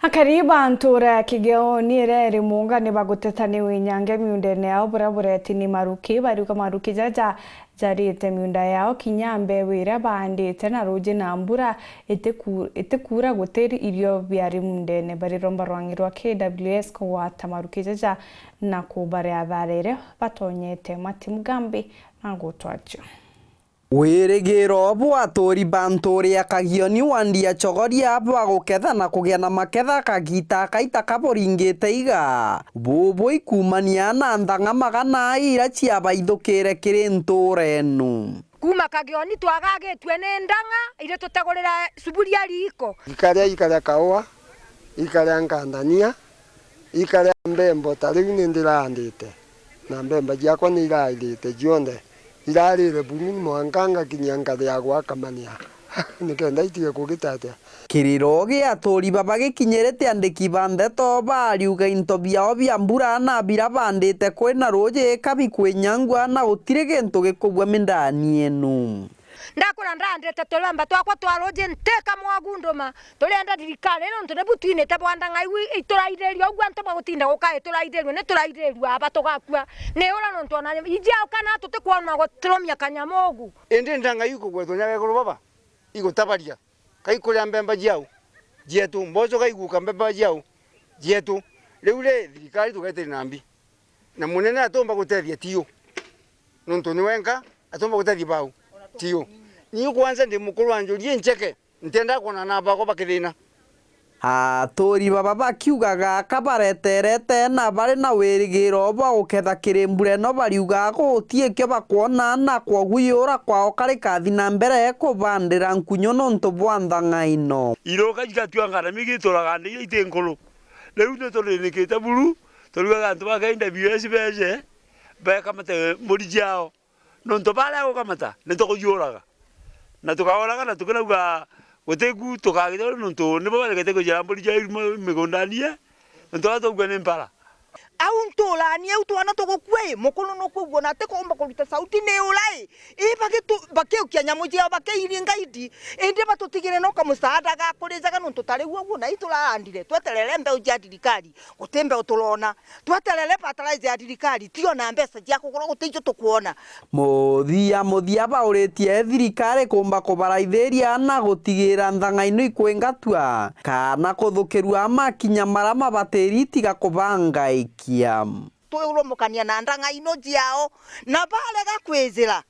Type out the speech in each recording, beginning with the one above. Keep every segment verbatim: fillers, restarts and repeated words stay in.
Akari ba ntuura ya Kigeoni iria iri Muunga ni baguteta ni winyange miundene yao buria bureti ni maruki, bariuga maruki jaja jarite miunda yao kinya mbeu iria baandite na ruuji na mbura itiku-, itikuura guti irio biari miundene. Bariromba rwang'i rwa K W S kugwata maruki jaja na kubaria athara iria batonyete. Mati Mugambi na ngutwachio. Wirigiro bwa aturi ba ntuura ya Kagioni wandi ya Chogoria bwa guketha na kugia na maketha kagiita akaita kaburingite iga bubu ikumania na nthang'a magana iria ciabaithukire kiri ntuura enu. Kuuma Kagioni twagagitue ni ndang'a iria tutegurira suburia riiko. Ikaria, ikaria kaua, ikaria nkandania, ikaria mbembo, ta riu ni ndiraandite, na mbembo ciakwa ni irairite cionthe, irarire buru, mwanka ngakinyia nkathi ya gwakamania nikenda itige kugitatia. Kiriro gia aturi baba gikinyirite andiki ba ndeto bariuga into biao bia mbura na bira bandite kwina ruuji kabikwinyangua na gutiri gintu gikubua mindani enu. Ndakura ndandite tulemba twakwa twa ruuji ntika mwagu nduma, turienda thirikari nontu nibu twinite bwa ndang'a iu ituraithiria uguo antu bagutinda guka ituraithiria ni turaithiria aba tugakua ni ura nontu ona ijiao kana tutikwona guturumia kanyamu ugu. Indi ndang'a iu ikugwetwa ni agekuru baba igutabaria, kaikuria mbemba ciau cietu, mboco kaiguka mbemba ciau cietu. Riu ri thirikari tugetiri na mbi, na munene atumba gutethia tiu, nontu ni wenka atumba gutethia bau tiu. Niu kwanza ndi mukuru wa njuri incheke, ntiendaa kwona na bakwa bakithina. Aturi baba bakiuga gaka bareterete na bari na wirigiro bwa guketha kiri mbura ino, bariuga guti ikio bakwona na kwogu yura kwao kari kathi na mbere kubandira nkunyu nontu bwa nthang'a ino. Iruka igatua ngara mingi ituraga ndi iti nkuru. Riu ni turinikite buru, turiugaga antu ba K W S beje bekamate mburi ciao. Nontu baria gukamata ni tukuciuraga na tukaoraga na tukinauga gutiku tukagita nontu nibo baregete kwicara mburi ciao migundani ye, nontu baria twaugua ni mpara. Au nturani au twana tugukua i, mukuru nukwigua na atikumba kuruta sauti ni ura i, i bagitu-, bakiukia nyamu ciao bakiiringa idi, indi batutigire no kamusaada ga kurijaga nontu ta riu uguo na ituraandire tweterere mbeu cia thirikari. Guti mbeu turona. Tweterere fertilizer ya thirikari, ti ona mbeca cia kugura guti icio tukwona. Muthia muthia bauritie thirikari kumba kubaraithiria na gutigira nthang'a ino ikwingatua, kana kuthukirua makinya mara mabatiri tiga kubangaikia. Twirumukania na ndang'a ino ciao, na barega kwijira.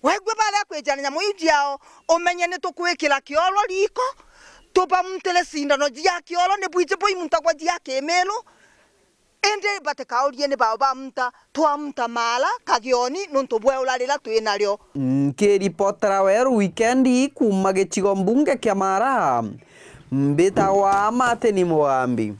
Wegua baria kwijana nyamu iu ciao, umenye ni tukwikira kioro riiko, tubamutire cindano cia kioro, ni bwiji bwimuntagwa cia kimiru, indi batikaurie ni bao bamuta, twamuta mara Kagioni nontu bwa ura rira twi nario. Nkiripotera Weru Wikendi kuuma gicigo mbunge kia Mara, mbitagwa Martin Mugambi.